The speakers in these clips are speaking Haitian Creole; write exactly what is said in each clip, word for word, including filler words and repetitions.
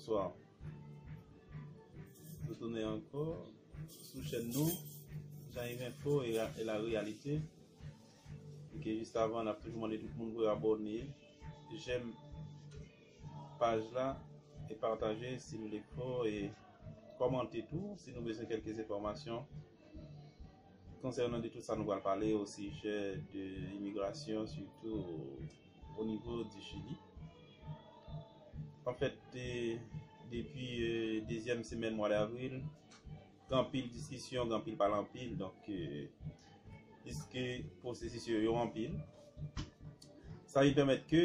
Bonswa. Nou tounen ankò sou chèn nou, Jean Yves Info et la, et la réalité. E ke jis avan, n ap toujou mande tout moun pou yo abòne, jèm paj la e pataje si nou le fò e kòmante tou si nou bezwen kèlke enfòmasyon konsènan de tout sa nou pral pale o sijè de imigrasyon, sitou o nivo di Chili. Anfèt, depi dezyèm semèn mwa davril, gen anpil diskisyon, gen anpil pale anpil, donk, piske pwosesis yo yo anpil, sa vin pèmèt ke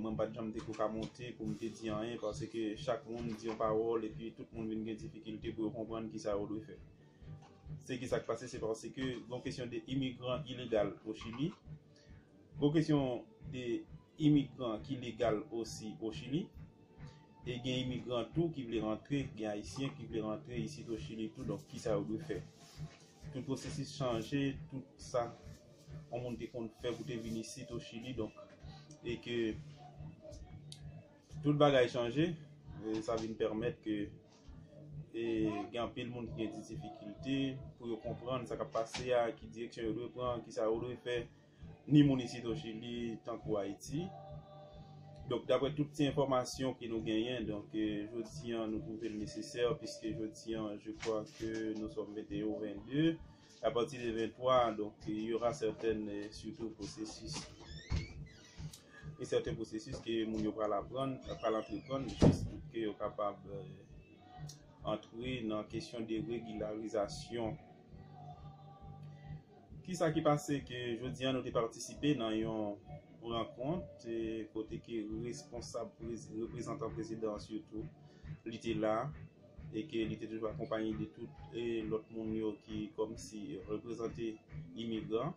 mwen pa t janm te ko ka monte pou m te di anyen, paske chak moun di yon pawòl epi tout moun vin gen difikilte pou yo konprann kisa yo dwe fè. Se ki sa k pase, se paske gen kesyon de imigran ilegal o Chili, gen kesyon de imigran ki legal osi o Chili, e gen imigran tou ki vle rantre, gen Ayisyen ki vle rantre isit o Chili tou, donk kisa yo dwe fè? Tout pwosesis chanje, tout sa yon moun te konn fè pou te vin isit o Chili, donk, e ke tout bagay chanje, e sa vin pèmèt ke e gen anpil moun ki gen difikilte pou yo konprann sa k ap pase a, ki direksyon yo dwe pran, kisa yo dwe fè, ni moun isit o Chili, tankou Ayiti. Donk, daprè tout ti enfòmasyon ke nou genyen, donk, jodi an, nou twouve l nesesè, piske jodi an, je crois que nous sommes vingt et un ou vingt-deux, à partir de vingt-trois, donc, il y aura certaines, surtout processus, e sèten pwosesis ke moun yo pral aprann, pral antreprann, jis pou ke yo kapab antre nan kesyon de regilarizasyon. Kisa ki pase ke jodi an nou te patisipe nan yon rankont, kote ke responsab, reprezantan prezidan sitou, li te la, e ke li te toujou akonpaye de tout lòt moun yo ki kòmsi reprezante imigran.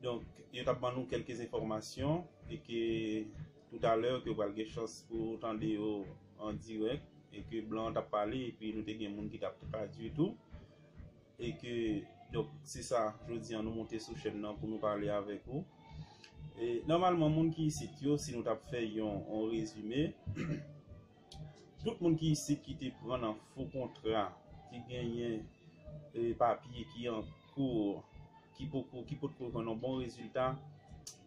Donk, yo t ap ban nou kèlke enfòmasyon e ke toutalè ke w pral gen chans pou w tande yo an dirèk, e ke blan an t ap pale epi nou te gen moun ki t ap tradui tou. E ke, donk, se sa, jodi an nou monte sou chèn nan pou nou pale avèk ou. E nòmalman, moun ki isit yo, si nou t ap fè yon, yon rezime, tout moun ki isit ki te pran nan fo kontra, ki genyen e, papye ki an kou, ki poko, ki potko jwenn yon bon rezilta,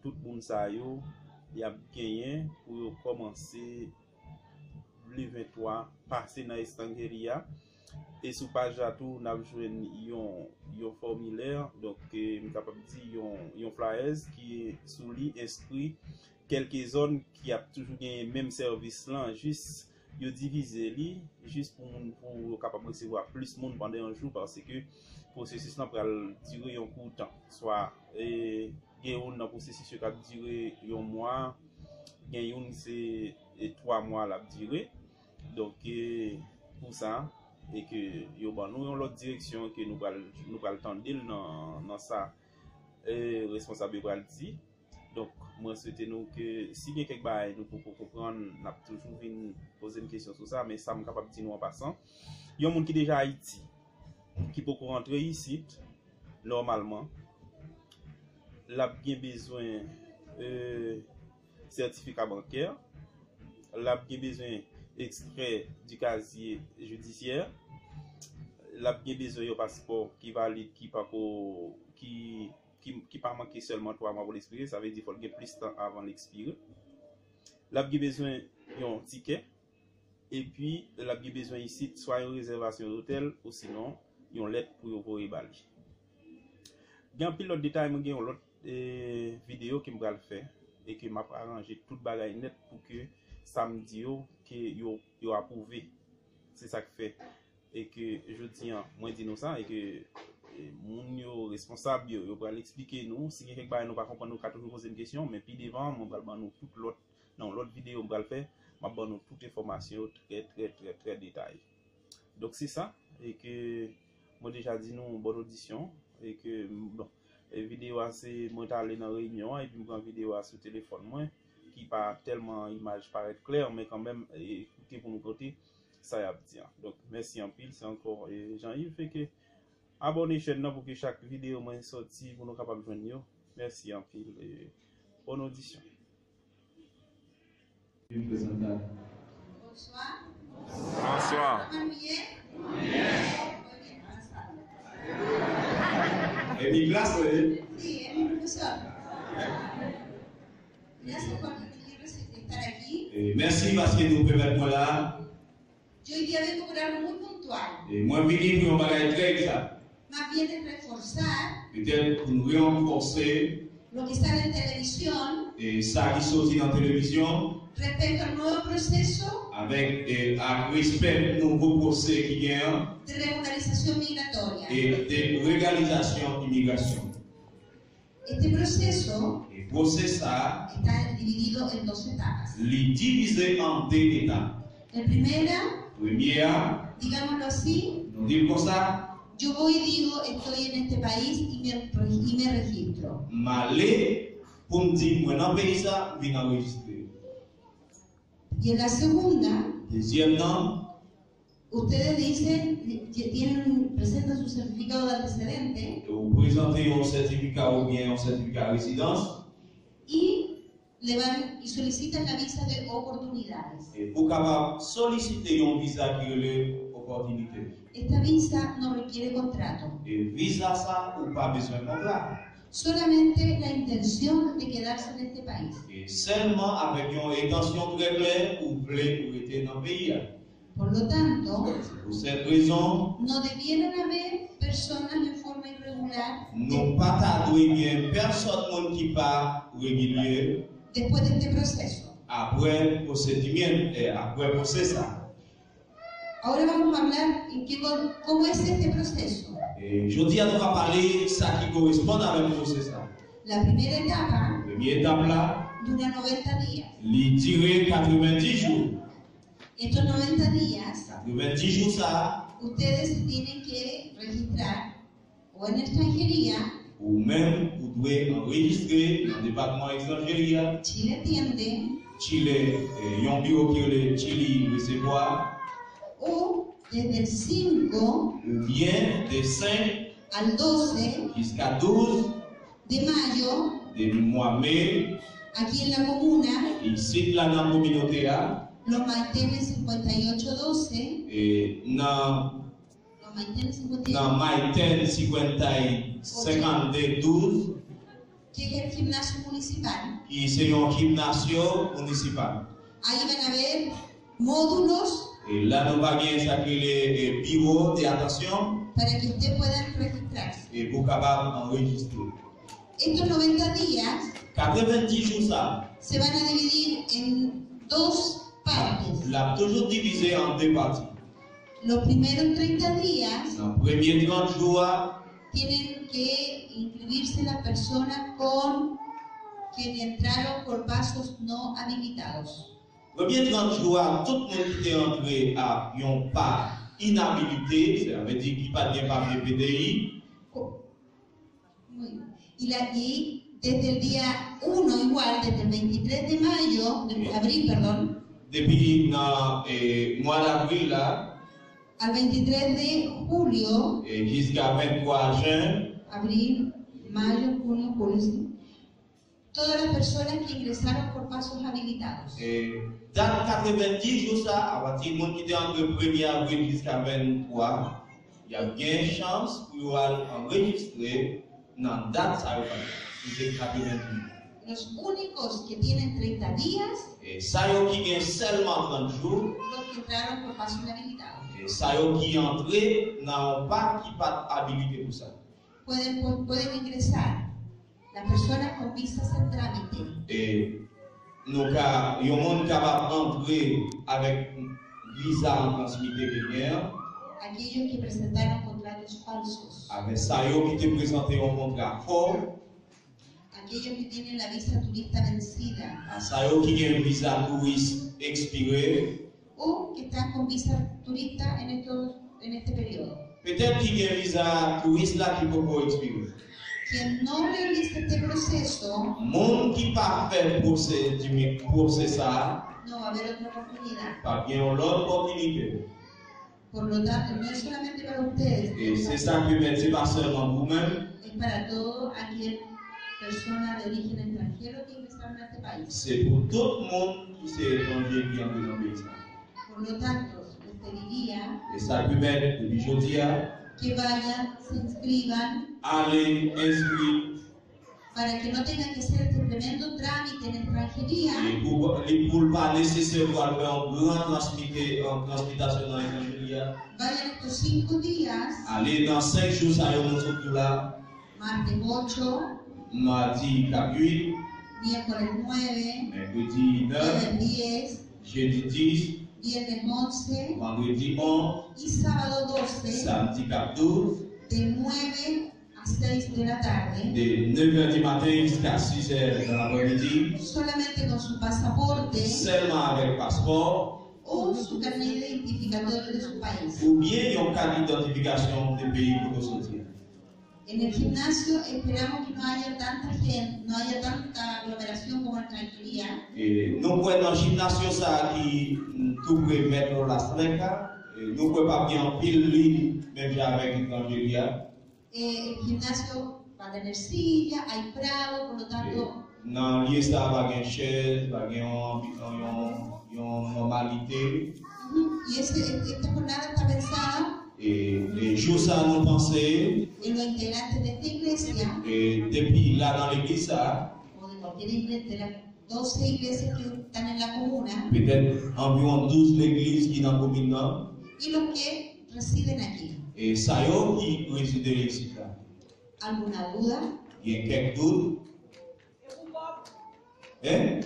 tout moun sa yo, y ap genyen pou yo kòmanse le venntwa pase nan Estrangeria. E sou paj la tou, n ap jwenn yon, yon fòmilè, donk, e, m kapab di yon, yon flyers ki sou li enskri kèlke zòn ki ap toujou genyen menm sèvis lan, jis yo divize li, jis pou moun, pou yo kapab resevwa plis moun pandan yon jou, paske pwosesis lan pral dire yon kou tan. Swa, e, gen youn nan pwosesis yo k ap dire yon mwa, gen youn se, e, twa mwa l ap dire. Donk, e, pou sa, e ke yo ban nou yon lòt direksyon ke nou pral, nou pral tande l nan, nan sa, e, responsab yo pral di. Donk, mwen swete nou ke si gen kèk bagay nou poko konprann, n ap toujou vin poze n kesyon sou sa, men sa m kapab di nou an pasan, yon moun ki deja Ayiti, ki poko rantre isit, nòmalman, l ap gen bezwen, e, sètifika bankè, l ap gen bezwen ekstrè di kazye jidisyè, l ap gen bezwen yon paspò ki valid, ki pako, ki, ki, ki pa manke sèlman twa mwa pou l ekspire, sa vle di fò l gen plis tan avan l ekspire. L ap gen bezwen yon tikè, epi l ap gen bezwen isit swa yon rezèvasyon lotèl, osinon yon lèt pou yo voye ba li. Gen anpil lòt detay, mwen gen yon lòt, e, videyo ke m pral fè, e ke m ap aranje tout bagay nèt pou ke sa m di yo, ke yo, yo apwouve. Se sa k fè, e ke jodi an, mwen di nou sa, e ke, e, moun yo, responsab yo, yo pral eksplike nou. Si gen kèk bagay nou pa konprann, nou ka toujou poze m kesyon, men pi devan, mwen pral ban nou tout lòt, nan yon lòt videyo m pral fè, m ap ban nou tout enfòmasyon yo trè, trè, trè, trè detaye. Donk, se sa, e ke mwen deja di nou bòn odisyon, e ke, bon, e videyo a se mwen t ale nan reyinyon an, epi m pran videyo a sou telefòn mwen, ki pa tèlman imaj parèt klè, men kanmenm, e, koute pou nou koute sa y ap di an. Donk, mèsi anpil, se ankò, e, Jean Yves, e ke abòne chèn nan pou ke chak videyo mwen sòti pou nou kapab jwenn yo. Mèsi anpil, e, bòn odisyon. Vin prezantab. Bonsoir. Bonsoir. Comment vous allez? Muy bien, buenas tardes. Es mi clase, ¿eh? Sí, es mi profesor. Gracias por permitirme estar aquí. Eh, mèsi paske nou pèmèt mwen la. Yo hoy día vengo por algo muy puntual. E mwen vini pou yon bagay trè egzak. Más bien es reforzar. Petèt pou nou ranfòse. Lo que sale en televisión. E sa ki soti nan televizyon. Respecto al nuevo proceso. Avèk, e, ak respè nouvo pwosè ki gen an. De regularización migratoria. E de regalizasyon imigrasyon. Este proceso. E pwosè sa a. Está dividido en dos etapas. Li divize an de etap. La primera. Premye a. Digámoslo así. Nou di l konsa. Yo voy y digo, estoy en este país y me, y me registro. M ale pou m di mwen nan peyi sa, m vin anrejistre. Y en la segunda. Dezyèm nan. Ustedes dicen, tienen, presentan su certificado de antecedente. Ou prezante yon sètifika oubyen yon sètifika rezidans. Y le van y solicitan la visa de oportunidades. E pou kapab solisite yon viza ki rele opòtinite. Esta visa no requiere contrato. E viza sa ou pa bezwen kontra. Solamente la intención de quedarse en este país. E sèlman avèk yon entansyon trè klè ou vle ou rete nan peyi a. Por lo tanto, se pou sèt rezon, no debieran haber personas en forma irregular. Nou pa ta dwe gen pèsòn moun ki pa regilye. Después de este proceso. Apre pwosedimèn, e apre pwosè sa. Ahora vamos a hablar en qué co-, cómo es este proceso. E jodi a nou va pale sa ki koresponn avèk pwosè sa. La primera etapa. Premye etap la. Dura noventa días. Li dire katrevenndis jou. Estos noventa días, katrevenndis jou sa a, ustedes se tienen que registrar o en extranjería, ou menm ou dwe anrejistre nan depatman etranjeri a. Chile atiende, Chile, e, yon biwo ki rele Chili resevwa. O desde el cinco, oubyen de senk al doce, jiska douz, de mayo, de mwa me, aquí en la comuna, isit la nan kominote a, los maitenes cincuenta y ocho doce, e nan, los maitenes cincuenta y ocho, nan Maiten cincuenta y, cinquante douz, que es el gimnasio municipal, ki se yon jimnasyo minisipal. Ahí van a ver módulos. E la nou va gen sa ki rele, e, biwo de atansyon. Para que ustedes puedan registrarse. E pou kapab anrejistre. Estos noventa días, katrevenndis jou sa, se van a dividir en dos partes. L ap toujou divize an de pati. Los primeros treinta días, nan premye trant jou a, tienen que inscribirse las personas con quienes entraron por pasos no habilitados. Premye trant jou a, tout moun ki te antre ak yon pa inabilite, sa vle di ki pa t gen papye P D I. Muy bien. Y la, y desde el día uno, igual, desde el veintitrés de mayo, de abril, perdón. Depi nan, e, mwa davril la, al veintitrés de julio, e jiska venntwa jen, abril, mayo, junio, julio, sí. Todas las personas que ingresaron por pasos habilitados. E dat katrevenndis jou sa, apati moun ki te antre premye avril jiska venntwa, y ap gen chans pou yo al anrejistre nan dat sa yo pa t la, ki se katrevenndis jou. Los únicos que tienen treinta días, e sa yo ki gen sèlman trant jou, los que entraron por paso inhabilitado, e sa yo ki antre nan yon pa ki pa t abilite pou sa. Pueden, pu-, pueden ingresar las personas con visas en trámite. E nou ka, yon moun kapab antre avèk viza an transimite ke l gen an. Aquellos que presentaron contratos falsos. Avèk sa yo ki te prezante yon kontra fo. Aquellos que tienen la visa turista vencida. A sa yo ki gen viza touris ekspire. O que están con visa turista en estos, en este periodo. Petèt ki gen viza touris la ki poko ekspire. Quien no realice este proceso, moun ki pa fè pwosedi-, pwosè sa a, no va a haber otra oportunidad, p ap gen yon lòt opòtinite. Por lo tanto, no es solamente para ustedes. E se sa ke mèt, se pa sèlman pou mwen. Es para todo aquel persona de origen extranjero que ingresaron a este país. Se pou tout moun ki se etranje ki antre nan peyi sa. Por lo tanto, sugeriría E sa k pèmèt, depi jodi a, que vayan, se inscriban, ale enskri para que no tengan que hacer este tremendo trámite en extranjería. E pou, li, pou l pa nesesè pou al fè yon gran transmite, yon transmitasyon nan etranjeri a. Vayan estos cinco días, Ale nan senk jou sa yo nou sot di w la. Martes ocho, Madi k ap uit, miércoles nueve, Mèkredi nèf, jueves diez, Jedi dis, viernes once Vandredi onz, y sábado doce, Samdi k ap douz, de nueve a seis de la tarde, de nèf è di maten jiska sis è nan laprèmidi, solamente con su pasaporte sèlman avèk paspò o su carnet identificatorio de su país. Oubyen yon kat idantifikasyon de peyi kote w soti a. En el gimnasio esperamos que no haya tanta gente, no haya tanta aglomeración como en Tranquilidad. E nou kwè nan jimnasyon sa a ki, mm, tou pre Metro Las Trecas, e nou kwè p ap gen anpil liy menm jan avèk etranjeri a. Eh, el gimnasio va a tener silla, hay prado, por lo tanto, Nan lye sa a, va gen chèz, va gen yon, yon, yon, yon nòmalite. Ujú. Y ese, esta jornada está pensada E, e jou sa a nou panse, en los integrantes de esta iglesia, e depi la nan legliz sa a, o de cualquier iglesia, de las doce iglesias que están en la comuna, petèt anviwon douz legliz ki nan komin nan, y los que residen aquí. E sa yo ki rezide isit la. ¿Alguna duda? Gen kèk dout? Hein?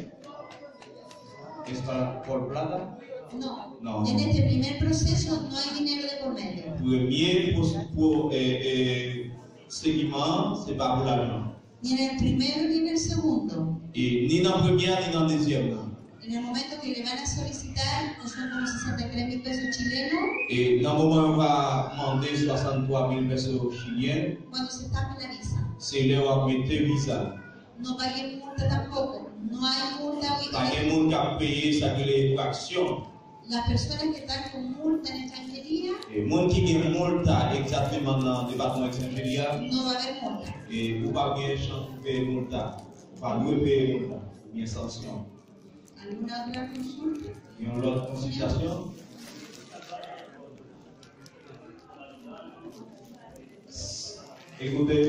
Es pa por plata? No. No. En este primer proceso no hay dinero de por medio. Premye pwo-, pwo-, eh, eh, segiman, se pa pou lajan. Ni en el primero ni en el segundo. E ni nan premye a, ni nan dezyèm nan. En el momento que le van a solicitar, que son como sesenta y tres mil pesos chilenos, E nan moman yo va mande swasanntwa mil peso chilyen, cuando se tapa la visa. Se lè w ap mete viza. No paguen multa tampoco. No hay multa hoy. Pa gen moun k ap peye sa k rele enfraksyon. Las personas que están con multa en extranjería, E moun ki gen multa egzakteman nan depatman etranjeri a, no va a haber multa. E ou p ap gen chans pou peye multa. Ou pa dwe peye multa oubyen sanksyon. ¿Alguna otra consulta? Yon lòt konsiltasyon? Ekoute.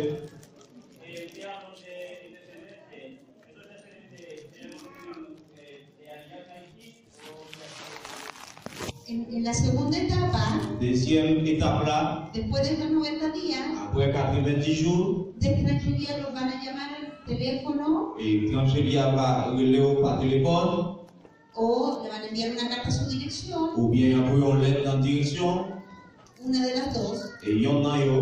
En, en la segunda etapa, Dezyèm etap la, después de estos noventa días, apre katrevenndis jou, de extranjería los van a llamar al teléfono, e etranjeri a va rele w pa telefòn, o le van a enviar una carta a su dirección, oubyen y ap voye yon lèt nan direksyon, una de las dos, e yonn nan yo,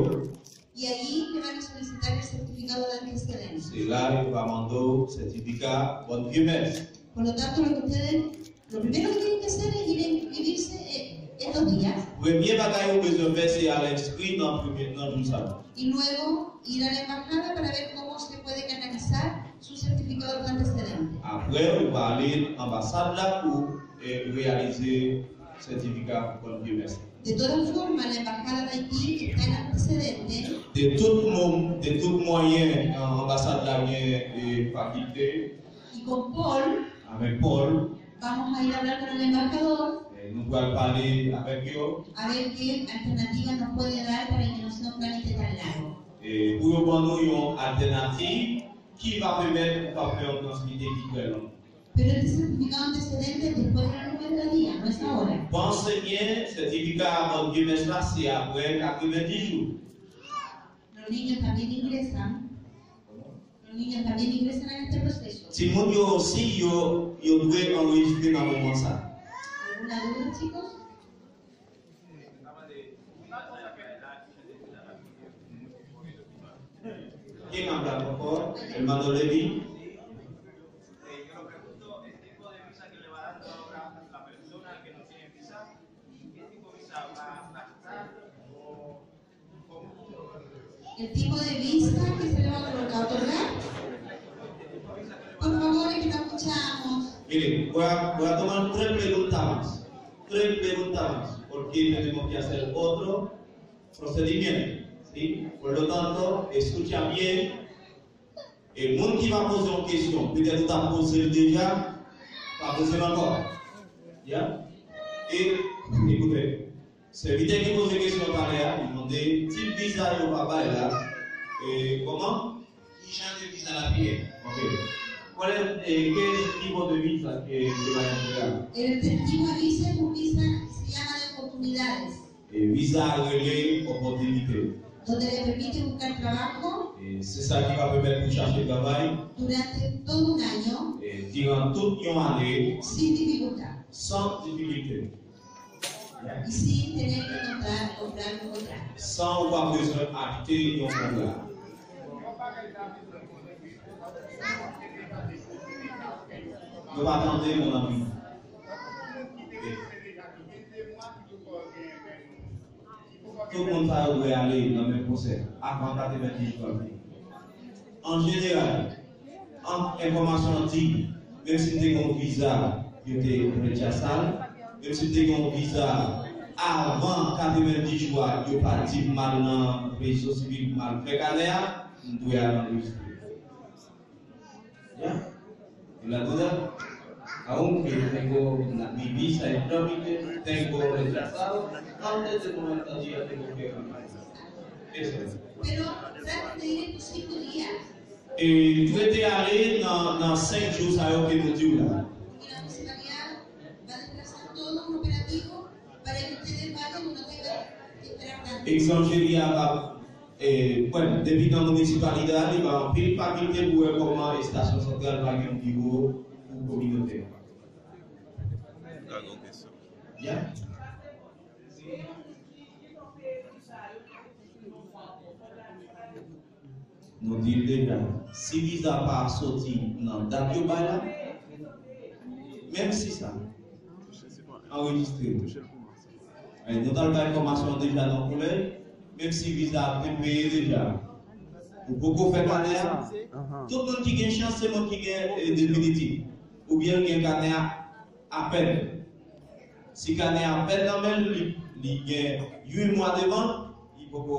y allí le van a solicitar el certificado de antecedentes. Se la yo va mande w sètifika bòn vye mès. Por lo tanto, lo que ustedes, lo primero que tienen que hacer es ir a inscribirse, eh, estos días. Premye bagay ou bezwen fè, se al enskri nan premye, nan jou sa yo. Y luego ir a la embajada para ver cómo se puede canalizar su certificado de antecedentes. Apre, ou va ale anbasad la pou, eh, reyalize sètifika bòn vye mès. De todas formas, la embajada de Haití está en antecedentes. De tout mo-, de tout mwayen, an-, anbasad la gen, eh, fakilte. Y con Paul Avèk Paul, vamos a ir a hablar con el embajador, eh, nou pral pale avèk yo. A ver qué alternativa nos puede dar para que no sea un trámite tan largo. Eh, pou yo ban nou yon altènativ ki va pèmèt ou pa fè yon transmite ki trè long. Pero este certificado de antecedentes después de los noventa días, no es ahora. Panse byen, sètifika bòn vye mès la, se apre katrevenndis jou. Los niños también ingresan. Los niños también ingresan en este proceso. Timoun yo osi, yo, yo dwe anrejistre nan moman sa. ¿Alguna duda, chicos? ¿Quién habla, por favor? Hermano Levi. El tipo de visa que se le va a colocar, otorgar. Por favor, es que no escuchamos. Mire, voy a, voy a tomar tres preguntas más. Tres preguntas más, porque tenemos que hacer otro procedimiento, ¿sí? Por lo tanto, escucha bien. E moun ki va poze yon kesyon, petèt ou t ap poze l deja, pa poze l ankò. Ya? E, ekoute, sèvitè ki poze kesyon talè a, li mande tip viza yo pa bay la. E, kòman? Ki jan de viza l ap ye? Ok. ¿Cuál es, eh, qué es el tipo de visa que, que va a entregar? El tipo de visa es un visa que se llama de oportunidades. E viza a rele opòtinite. Donde le permite buscar trabajo. E se sa ki va pèmèt pou chache travay. Durante todo un año. E diran tout yon ane. Sin dificultad. San difikilte. Y sin tener que comprar, comprar un contrato. San ou pa bezwen achte yon kontra. Nou pa tande, mon ami. Tout moun sa yo dwe ale nan menm pwosè avan katrevenndis jou a fini. An jeneral, an enfòmasyon an di, menm si te gen yon viza, yo te rejase l, menm si te gen yon viza avan katrevenndis jou a, yo pa di m al nan rejistò sivil pou m al fè kanè a, m dwe al anrejistre. Ya? Mwen la duda, aunque tengo mi visa en trámite, tengo rechazado antes de comenzar el día tengo que Eso es. Pero trate de ir por cinco días. E trete ale nan, nan senk jou sa yo ke nou di w la. Y la municipalidad va a retrasar todo un operativo para que ustedes vayan y no tengan que esperar tanto. Egzanp, jedi a, pa, e, bon, depi nan minisipalite a, li ba anpil fakilte pou wè kòman estasyon santral pa gen yon biwo pou kominote a. Ya. Nou di l deja, si viza pa soti nan dat yo bay la, menm si sa, anrejistre l. E nou t al bay enfòmasyon an deja nan kolèj, menm si viza a te peye deja, ou poko fè kanè a, tout moun ki gen chans, se moun ki gen, e, definitif. Oubyen l gen kanè a apèn. Si kanè a apèn nan men l, li, li gen uit mwa devan, li poko,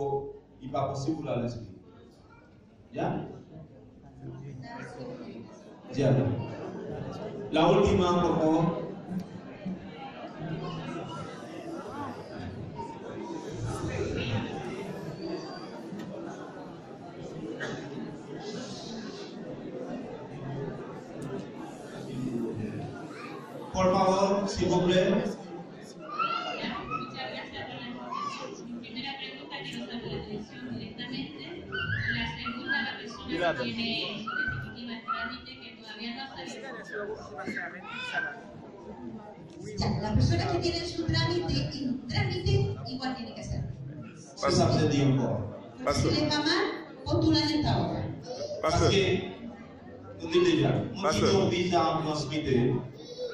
li pa posib pou l al enskri. Ya? Diab. La última, por favor. Por favor, silvouplè. Muchas gracias por la información. Mi primera pregunta, quiero saber la dirección directamente. La segunda, la persona que tiene su definitiva en trámite, que todavía no ha salido. Ya, la persona que tiene su trámite en trámite igual tiene que hacerlo. Sa sa vle di ankò? Paske si li pa mal, postulan en esta hora. Paske, nou di deja, moun ki gen yon viza an transmite,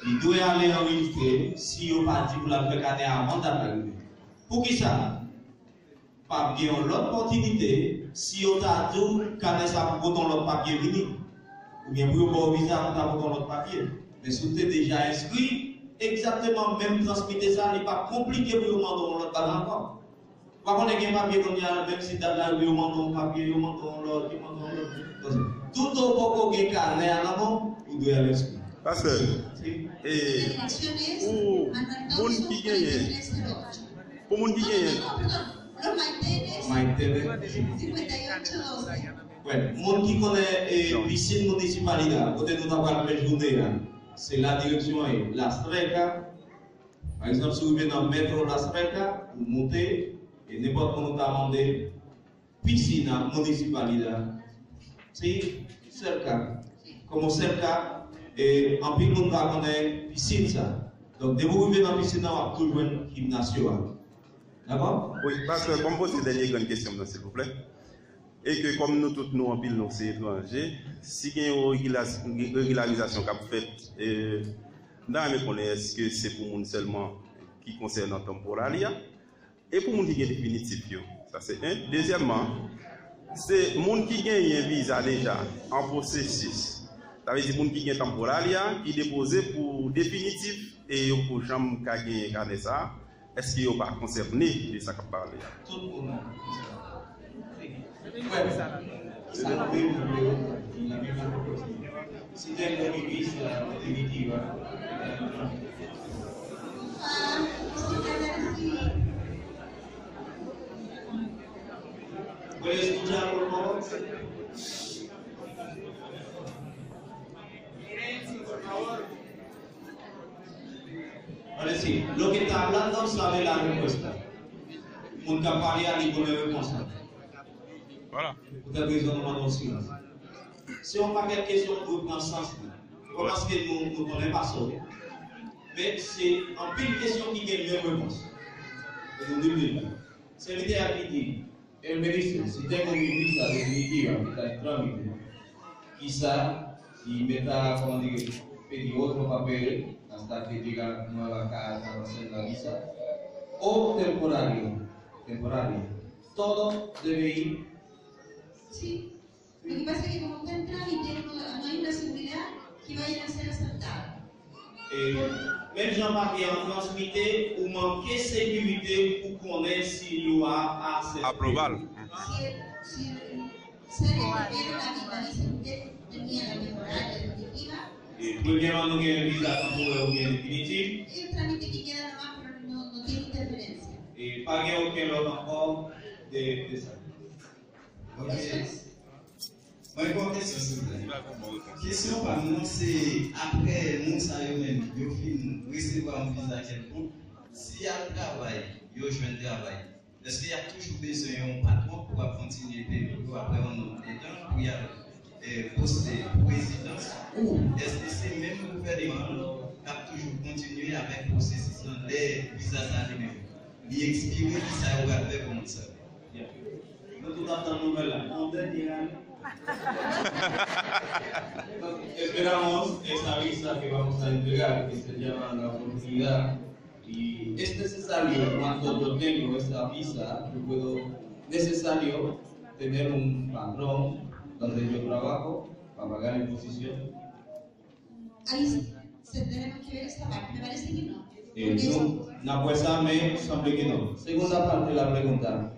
li dwe ale anrejistre si yo pa di pou l al fè kanè a avan dat la rive. Poukisa? P ap gen yon lòt opòtinite si yo ta di w kanè sa pou pote yon lòt papye vini. Oubyen pou yo ba w viza pou ta pote yon lòt papye. Men si w te deja enskri, egzakteman menm transmite sa, li p ap konplike pou yo mande w yon lòt bagay ankò. Ou pa konnen gen papye kounye a, menm si dat la rive, yo mande w yon papye, yo mande w yon lòt, yo mande w yon lòt. Tout ou poko gen kanè a nan men w, ou dwe al enskri. Pastè, e, pou moun ki genyen, pou moun ki genyen, Wè, moun ki konnen, e, pisin minisipalite a, kote nou ta pral fè jounen an, se la direksyon e Las Trecas. Pa egzanp, si w rive nan Metro Las Trecas, ou monte, e nenpòt moun ou ta mande, pisin nan minisipalite a, se Cerca. Kòman Cerca, e anpil moun pa konnen pisin sa. Donk, depi w rive nan pisin nan, w ap tou jwenn Gimnasio a. Dakò? Wi, pastè, ban m poze dènye grenn kesyon m nan, silvouplè. E ke kòm nou tout nou anpil nou se etranje, si gen yon regila-, regilarizasyon k ap fèt, e, m ta renmen konnen èske se pou moun sèlman ki konsènan temporary a, e pou moun ki gen definitif yo. Sa se en. Dezyèmman, se moun ki genyen viza deja an pwosesis. Sa vle di moun ki gen temporary a, ki depoze pou definitif e yo poko janm ka genyen kanè sa a. Èske yo pa konsène de sa k ap pale a? Tout moun nan. Wè, se nan peyi nou vle yo, nan peyi nou vle yo. Si te gen minis, la, te gen ki va. ¿Puedes escuchar, por favor? Silencio, por favor. Ahora sí, lo que está hablando sabe la respuesta. Moun k ap pale a, li konnen repons la. Voilà. Poutèt rezon nou mande yon silans. Se yon pakèt kesyon pou pran sans li. Mwen panse ke nou, nou konnen pa sa. Men se anpil kesyon ki gen menm repons. E nou di li. Sèvitè a ki di, el me dice, si tengo mi visa definitiva que está en trámite, quizá, y me está, como digo, pedir otro papel hasta que llega nueva carta para hacer la visa, o temporario, temporario, todo debe ir. Sí. Lo que pasa es que como está en trámite, no, no hay una seguridad que vayan a ser aceptados. E menm jan papye an transmite, ou manke sekirite pou konnen si yo ap aksepte. Apwouval. Si, si, si el extranjero la, la visa, usted tenía la temporal, la definitiva. E premyèman, nou gen viza tanporè oubyen definitif. El trámite que queda nomás, pero no, no tiene interferencia. E pa gen okenn lòt ankò de, de sa. Ok. Mwen gen yon kesyon, silvouplè. Kesyon pa m nan, se apre moun sa yo menm, yo fin resevwa yon viza kèlkonk, si y al travay, yo jwenn travay, èske y ap toujou bezwen yon patwon pou ap kontinye peye yo apre yon nonb de tan pou y al, eh, poste pou rezidans, ou èske se menm gouvènman an k ap toujou kontinye avèk pwosesis lan lè viza sa li menm li ekspire, kisa yo pral fè pou moun sa yo? Nou tout ap tann nouvèl la. An dènye ane. Esperamos esa visa que vamos a entregar, que se llama la oportunidad. Y es necesario, cuando yo tengo esa visa, yo puedo, necesario tener un patrón donde yo trabajo para pagar imposición. Ahí sí, se tenemos que ver esa parte, me parece que no. Eh, no, n ap wè sa, men sanble ke non. Segunda parte de la pregunta.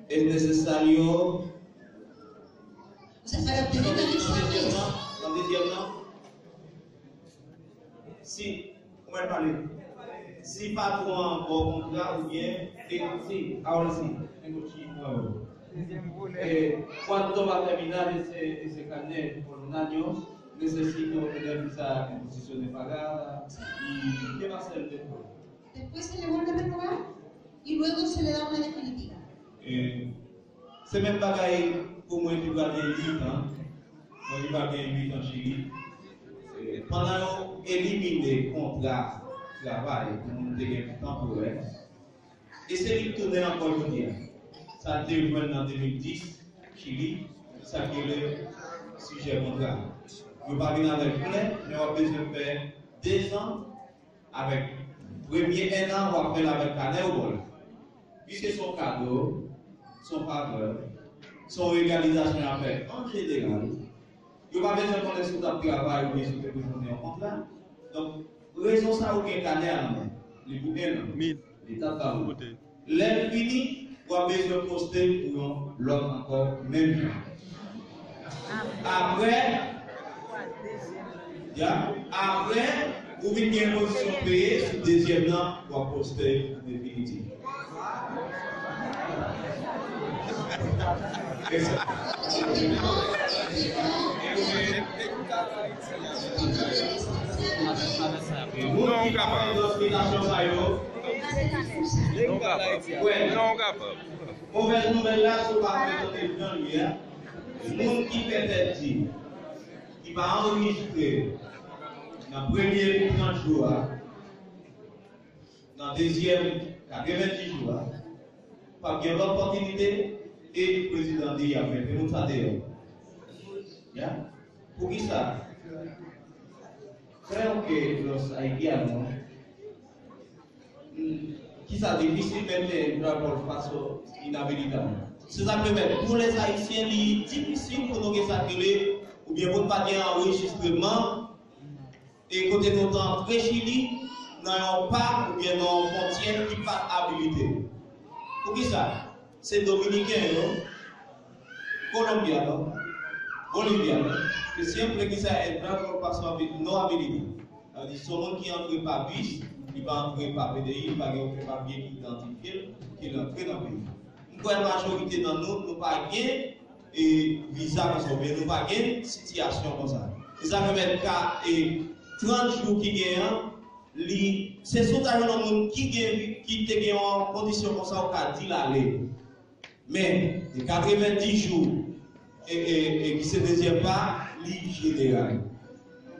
Es necesario. O sea, para obtener la visa es. Nan dezyèm nan, si, ou mèt pale. Si patwon an ba w kontra oubyen, e, si, ahora sí, tengo chip nuevo. Eh, cuando va a terminar ese, ese carnet por un año, necesito tener visa en posición de pagada. ¿Y qué va a hacer después? Después se le vuelve a renovar y luego se le da una definitiva. Eh, se menm bagay pou mwen ki pral gen uit an. Mwen ki pral gen uit an Chili. Eh, pandan yo elimine kontra travay pou moun te gen tanporè, e se li k tounen ankò jodi a. Sa l te jwenn nan de mil dis, Chili, sa k rele sijè kontra. Yo pa vin avèk plen, men w ap bezwen fè dezan avèk premye en an, w ap fè l avèk kanè yo ba w la. Piske se yon kado, se yon favè, se yon egalizasyon y ap fè an jeneral. Yo pa bezwen konnen si w t ap travay oubyen si w te bezwen yon kontra. Donk, rezon sa ou gen kanè a nan men. Li pou en an. Li t ap ba ou. Lè l fini, w ap bezwen poste pou yon lòt ankò menm jan. Apre, ya, apre, ou vin gen pozisyon peye sou dezyèm nan, w ap poste definitif. Moun ki pa fè transplikasyon sa yo, wè, move nouvèl la, si w pa fè tande jan l ye a, moun ki fè tèt di, ki pa anrejistre nan premye trant jou a, nan dezyèm katrevendis jou a, p ap gen lòt opòtinite, e prezidan di y ap mete moun sa deyò. Ya? Poukisa? Creo que los haitianos, mm, quizá difícilmente entrar por falso inhabilitado. Se sa k fè pou les Haïtiens, li difisil pou nou gen sa k rele, oubyen pou n pa gen anrejistreman, e kote nou te antre Chili nan yon pa oubyen nan yon fwontyè ki pa t abilite. Poukisa? Se Dominiken yo, Kolonbyan yo, Bolivyan yo, que siempre quizá entrar por paso abi-, no habilita. Sa vle di, se yon moun ki antre pa bis, Li pa antre pa P D I, li pa gen okenn papye ki idantifye l, ke l antre nan peyi a. M kwè majorite nan nou, nou pa gen e, viza konsa, oubyen nou pa gen sitiyasyon konsa. E sa pèmèt ka, e, trant jou ki gen an, li, se si w ta jwenn yon moun ki gen, ki te gen yon kondisyon konsa, ou ka di l ale. Men, e katrevenndis jou, e, e, e ki se dezyèm pa, li jeneral.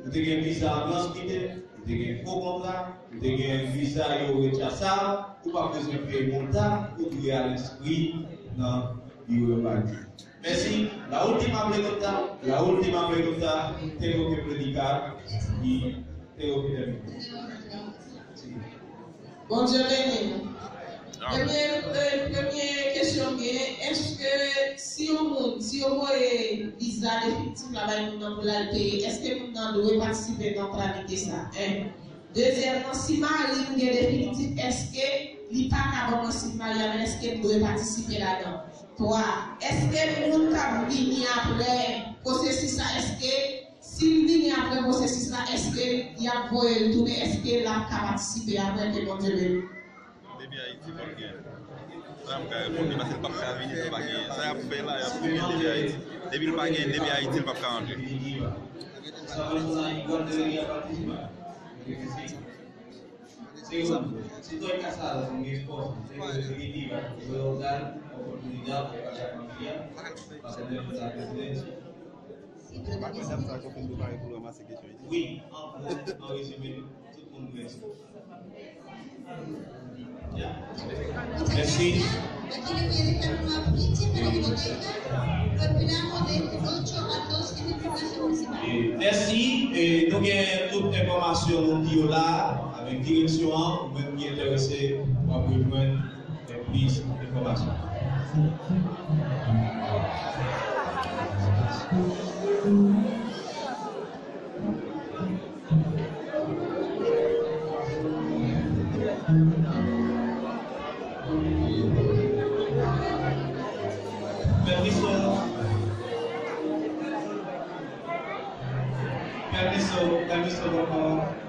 Ou te gen viza an transmite, ou te gen fo kontra, ou te gen viza yo retchasa, ou pa bezwen peye monta, ou dwe al enskri nan biwo yo ba yo. Mèsi. La última pregunta, la última pregunta, tengo que predicar y tengo que terminar. Sí. Bondye beni nou. Premye, eh, premye kesyon m gen, èske si yon moun, si yo voye viza definitif la bay moun nan pou l al peye, èske moun nan dwe patisipe nan tramite sa? En. Dezyèmman, si mari m gen definitif, èske li pa ka ban mwen sik mari a, men èske m dwe patisipe ladan? Twa, èske moun k ap vini apre pwosesis la, èske si l vini apre pwosesis la, èske y ap voye l tounen, èske l ap ka patisipe apre? Ke Bondye beni. Depi Ayiti, pa gen. Sa m ka reponn li, paske l p ap ka vini, l pa gen. Sa y ap fè la, y ap fè depi Ayiti. Depi l pa gen, depi Ayiti, l p ap ka antre. Segundo, si tú en casado con mi esposa, tengo que pedir la oportunidad de casar con ella para tener la residencia. Madanm sa ki fin prepare pou l ranmase kesyon yo. Wi, an, an rezime, tout moun mèsi. Ya. Mèsi. E, mèsi. E, nou gen tout enfòmasyon nou di yo la, avèk direksyon an, ou menm ki enterese, w ap rejwenn. Plis enfòmasyon. Pèmiso. Pèmiso, pèmiso, papa.